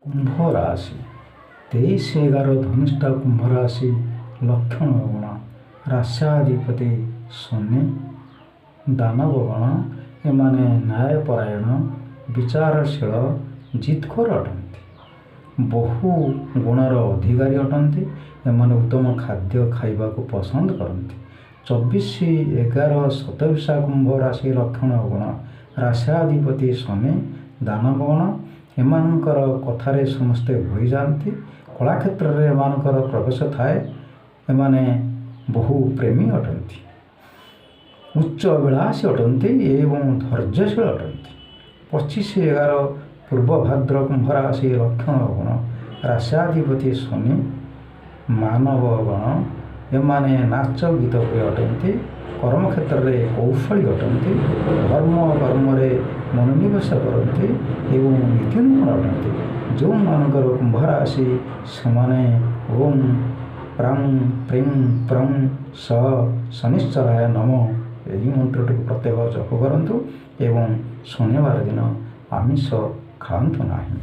କୁମ୍ଭ ରାଶି, 23/11 ଧନିଷ୍ଠା କୁମ୍ଭ ରାଶି ଲକ୍ଷଣ ଗୁଣ, ରାଶ୍ୟାଧିପତି ଶନି, ଦାନବଗଣ। ଏମାନେ ନ୍ୟାୟପରାୟଣ, ବିଚାରଶୀଳ, ଜିତଖୋର ଅଟନ୍ତି, ବହୁ ଗୁଣର ଅଧିକାରୀ ଅଟନ୍ତି। ଏମାନେ ଉତ୍ତମ ଖାଦ୍ୟ ଖାଇବାକୁ ପସନ୍ଦ କରନ୍ତି। 24/11 ଶତଭିଷା କୁମ୍ଭ ରାଶି ଲକ୍ଷଣ ଗୁଣ, ରାଶ୍ୟାଧିପତି ଶନି, ଦାନବଗଣ। ଏମାନଙ୍କର କଥାରେ ସମସ୍ତେ ଭଳିଯାଆନ୍ତି। କଳାକ୍ଷେତ୍ରରେ ଏମାନଙ୍କର ପ୍ରବେଶ ଥାଏ। ଏମାନେ ବହୁ ପ୍ରେମୀ ଅଟନ୍ତି, ଉଚ୍ଚ ଅଭିଳାଷୀ ଅଟନ୍ତି ଏବଂ ଧୈର୍ଯ୍ୟଶୀଳ ଅଟନ୍ତି। 25/11 ପୂର୍ବ ଭାଦ୍ର କୁମ୍ଭ ରାଶି ଲକ୍ଷଣ ଗୁଣ, ରାଶ୍ୟାଧିପତି ଶନି, ମାନବଗଣ। ଏମାନେ ନାଚ ଗୀତ ପ୍ରିୟ ଅଟନ୍ତି, କର୍ମକ୍ଷେତ୍ରରେ କୌଶଳୀ ଅଟନ୍ତି, ଧର୍ମ କର୍ମରେ ମନୋନିବେଶ କରନ୍ତି ଏବଂ ନୀତିନିପୁଣ ଅଟନ୍ତି। ଯେଉଁମାନଙ୍କର କୁମ୍ଭ ରାଶି, ସେମାନେ ଓಂ ପ୍ରାଂ ପ୍ରିଂ ପ୍ରଂ ସ ଶନିଶ୍ଚରାୟ ନମ ଏହି ମନ୍ତ୍ରଟିକୁ ପ୍ରତ୍ୟେକ ଜପ କରନ୍ତୁ ଏବଂ ଶନିବାର ଦିନ ଆମିଷ ଖାଆନ୍ତୁ ନାହିଁ।